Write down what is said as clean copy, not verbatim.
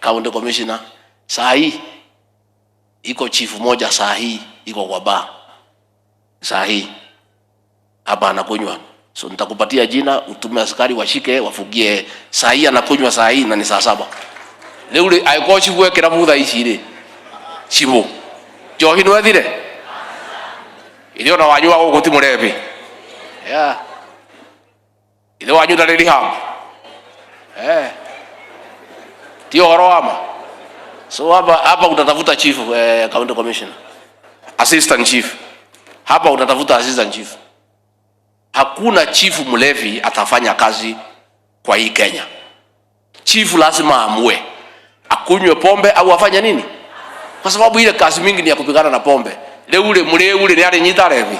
County commissioner. Saa hii iko chief moja, saa hii iko kwa bar, saa hii hapa anakunywa. So nitakupatia jina, utume askari washike, wafugie. Saa hii anakunywa saa hii na ni saa 7. Rĩu rĩ, angĩkorwo chifu ekĩra mutha ici rĩ, chifu njohi no ethire ithe ona wanyu wa gũkũ ti mũrebi, yeah. Ithe wanyu ndarĩ rehab, eh. Ti ũhoro wa ma. So hapa hapa utatafuta chief, county commissioner, assistant chief. Hapa utatafuta assistant chief. Hakuna chief mlevi atafanya kazi kwa hii Kenya. Chief lazima amue akunywe pombe au afanye nini, kwa sababu ile kazi mingi ni ya kupigana na pombe. Rĩu rĩ, mũrĩu rĩ, nĩ arĩ nyita revi.